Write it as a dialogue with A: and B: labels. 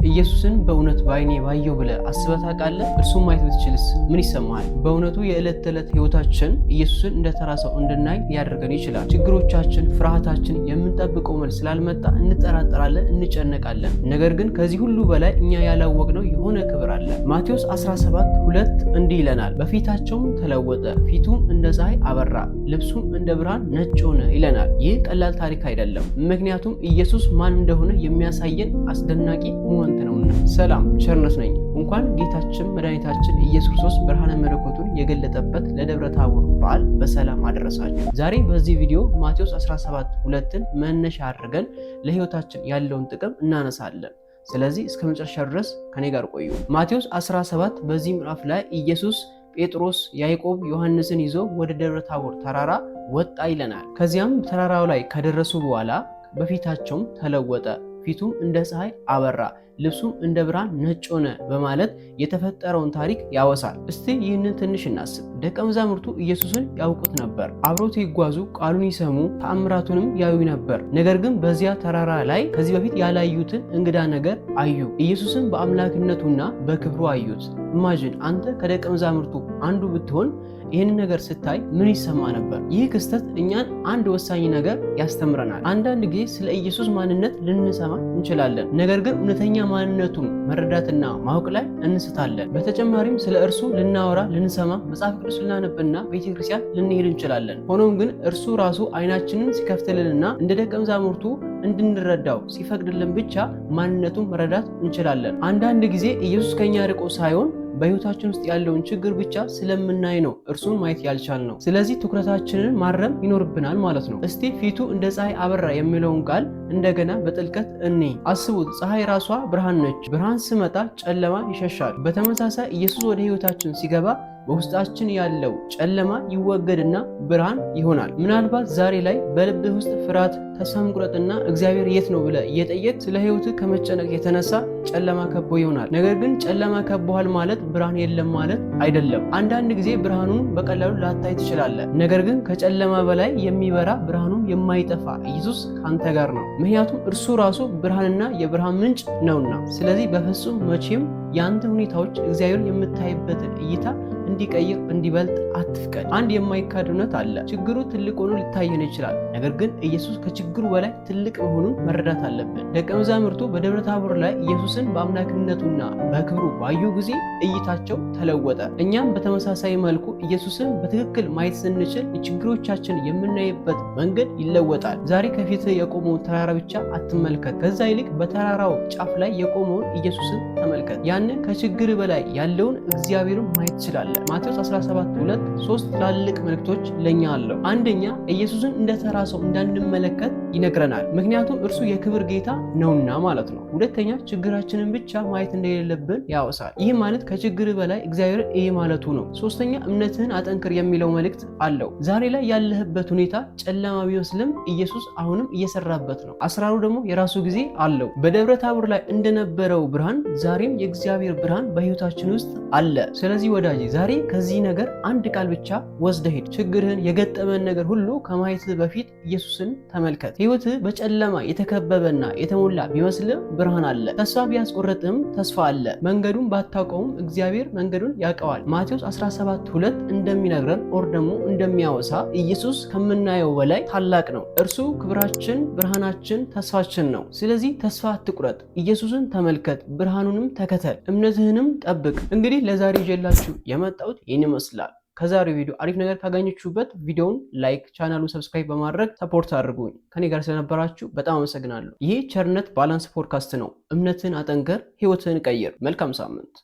A: ኢየሱስን በእውነት በዓይኔ ባየው ብለህ አስበህ ታውቃለህ? እርሱን ማየት ብትችልስ ምን ይሰማሃል? በእውነቱ የዕለት ተዕለት ሕይወታችን ኢየሱስን እንደ ተራ ሰው እንድናይ ሊያደርገን ይችላል። ችግሮቻችን፣ ፍርሃታችን፣ የምንጠብቀው መልስ ስላልመጣ እንጠራጠራለን፣ እንጨነቃለን። ነገር ግን ከዚህ ሁሉ በላይ እኛ ያላወቅነው የሆነ ክብር አለ። ማቴዎስ 17:2 እንዲህ ይለናል፣ በፊታቸውም ተለወጠ፣ ፊቱም እንደ ፀሐይ አበራ፣ ልብሱም እንደ ብርሃን ነጭ ሆነ ይለናል። ይህ ቀላል ታሪክ አይደለም። ምክንያቱም ኢየሱስ ማን እንደሆነ የሚያሳየን አስደናቂ moment ነውና። ሰላም፣ ቸርነት ነኝ። እንኳን ጌታችን መድኃኒታችን ኢየሱስ ክርስቶስ ብርሃነ መለኮቱን የገለጠበት ለደብረ ታቦር በዓል በሰላም አደረሳችሁ። ዛሬ በዚህ ቪዲዮ ማቴዎስ 17:2ን መነሻ አድርገን ለሕይወታችን ያለውን ጥቅም እናነሳለን። ስለዚህ እስከ መጨረሻ ድረስ ከኔ ጋር ቆዩ። ማቴዎስ 17 በዚህ ምዕራፍ ላይ ኢየሱስ ጴጥሮስ፣ ያዕቆብ፣ ዮሐንስን ይዞ ወደ ደብረ ታቦር ተራራ ወጣ ይለናል። ከዚያም ተራራው ላይ ከደረሱ በኋላ በፊታቸውም ተለወጠ፣ ፊቱም እንደ ፀሐይ አበራ፣ ልብሱም እንደ ብርሃን ነጭ ሆነ በማለት የተፈጠረውን ታሪክ ያወሳል። እስቲ ይህንን ትንሽ እናስብ። ደቀ መዛሙርቱ ኢየሱስን ያውቁት ነበር። አብሮት ይጓዙ፣ ቃሉን ይሰሙ፣ ተአምራቱንም ያዩ ነበር። ነገር ግን በዚያ ተራራ ላይ ከዚህ በፊት ያላዩትን እንግዳ ነገር አዩ። ኢየሱስን በአምላክነቱና በክብሩ አዩት። Imagine አንተ ከደቀ መዛሙርቱ አንዱ ብትሆን ይህንን ነገር ስታይ ምን ይሰማ ነበር? ይህ ክስተት እኛን አንድ ወሳኝ ነገር ያስተምረናል። አንዳንድ ጊዜ ስለ ኢየሱስ ማንነት ልንሰማ እንችላለን፣ ነገር ግን እውነተኛ ማንነቱን መረዳትና ማወቅ ላይ እንስታለን። በተጨማሪም ስለ እርሱ ልናወራ፣ ልንሰማ፣ መጽሐፍ ቅዱስ ልናነብና ቤተክርስቲያን ልንሄድ እንችላለን። ሆኖም ግን እርሱ ራሱ አይናችንን ሲከፍትልንና እንደ ደቀ መዛሙርቱ እንድንረዳው ሲፈቅድልን ብቻ ማንነቱን መረዳት እንችላለን። አንዳንድ ጊዜ ኢየሱስ ከኛ ርቆ ሳይሆን በህይወታችን ውስጥ ያለውን ችግር ብቻ ስለምናይ ነው እርሱን ማየት ያልቻልነው። ስለዚህ ትኩረታችንን ማረም ይኖርብናል ማለት ነው። እስቲ ፊቱ እንደ ፀሐይ አበራ የሚለውን ቃል እንደገና በጥልቀት እኔ አስቡት። ፀሐይ ራሷ ብርሃን ነች። ብርሃን ሲመጣ ጨለማ ይሸሻል። በተመሳሳይ ኢየሱስ ወደ ህይወታችን ሲገባ በውስጣችን ያለው ጨለማ ይወገድና ብርሃን ይሆናል። ምናልባት ዛሬ ላይ በልብህ ውስጥ ፍርሃት፣ ተስፋ መቁረጥና እግዚአብሔር የት ነው ብለህ እየጠየቅህ ስለ ህይወትህ ከመጨነቅ የተነሳ ጨለማ ከቦ ይሆናል። ነገር ግን ጨለማ ከቦሃል ማለት ብርሃን የለም ማለት አይደለም። አንዳንድ ጊዜ ብርሃኑን በቀላሉ ላታይ ትችላለህ። ነገር ግን ከጨለማ በላይ የሚበራ ብርሃኑን የማይጠፋ ኢየሱስ ካንተ ጋር ነው። ምክንያቱም እርሱ ራሱ ብርሃንና የብርሃን ምንጭ ነውና። ስለዚህ በፍጹም መቼም የአንተ ሁኔታዎች እግዚአብሔር የምታይበትን እይታ እንዲቀይር እንዲበልጥ አትፍቀድ። አንድ የማይካድ እውነት አለ። ችግሩ ትልቅ ሆኖ ሊታየን ይችላል። ነገር ግን ኢየሱስ ከችግሩ በላይ ትልቅ መሆኑን መረዳት አለብን። ደቀ መዛሙርቱ በደብረ ታቦር ላይ ኢየሱስን በአምላክነቱና በክብሩ ባዩ ጊዜ እይታቸው ተለወጠ። እኛም በተመሳሳይ መልኩ ኢየሱስን በትክክል ማየት ስንችል ችግሮቻችን የምናይበት መንገድ ይለወጣል። ዛሬ ከፊትህ የቆመውን ተራራ ብቻ አትመልከት። ከዛ ይልቅ በተራራው ጫፍ ላይ የቆመውን ኢየሱስን ተመልከት። ያንን ከችግር በላይ ያለውን እግዚአብሔርን ማየት ትችላለህ። ማቴዎስ 17:2 ሶስት ትላልቅ መልእክቶች ለኛ አለው። አንደኛ፣ ኢየሱስን እንደ ተራ ሰው እንዳንመለከት ይነግረናል። ምክንያቱም እርሱ የክብር ጌታ ነውና ማለት ነው። ሁለተኛ፣ ችግራችንን ብቻ ማየት እንደሌለብን ያወሳል። ይህ ማለት ከችግር በላይ እግዚአብሔር ይህ ማለቱ ነው። ሶስተኛ፣ እምነትህን አጠንክር የሚለው መልእክት አለው። ዛሬ ላይ ያለህበት ሁኔታ ጨለማ ቢመስልም ኢየሱስ አሁንም እየሰራበት ነው። አስራሩ ደግሞ የራሱ ጊዜ አለው። በደብረ ታቦር ላይ እንደነበረው ብርሃን ዛሬም የእግዚአብሔር ብርሃን በህይወታችን ውስጥ አለ። ስለዚህ ወዳጄ፣ ዛሬ ከዚህ ነገር አንድ ቃል ብቻ ወስደህ ሂድ። ችግርህን፣ የገጠመን ነገር ሁሉ ከማየትህ በፊት ኢየሱስን ተመልከት። ህይወትህ በጨለማ የተከበበና የተሞላ ቢመስልም ብርሃን አለ። ተስፋ ቢያስቆርጥም ተስፋ አለ። መንገዱን ባታውቀውም እግዚአብሔር መንገዱን ያውቀዋል። ማቴዎስ 17:2 እንደሚነግረን or ደግሞ እንደሚያወሳ ኢየሱስ ከምናየው በላይ ታላቅ ነው። እርሱ ክብራችን፣ ብርሃናችን፣ ተስፋችን ነው። ስለዚህ ተስፋ አትቁረጥ። ኢየሱስን ተመልከት፣ ብርሃኑንም ተከተል፣ እምነትህንም ጠብቅ። እንግዲህ ለዛሬ ይዤላችሁ የመጣሁት ይህን ይመስላል። ከዛሬው ቪዲዮ አሪፍ ነገር ካገኘችሁበት ቪዲዮውን like፣ ቻናሉን subscribe በማድረግ support አድርጉኝ። ከኔ ጋር ስለነበራችሁ በጣም አመሰግናለሁ። ይህ ቸርነት ባላንስ ፖድካስት ነው። እምነትህን አጠንክር፣ ህይወትህን ቀይር። መልካም ሳምንት።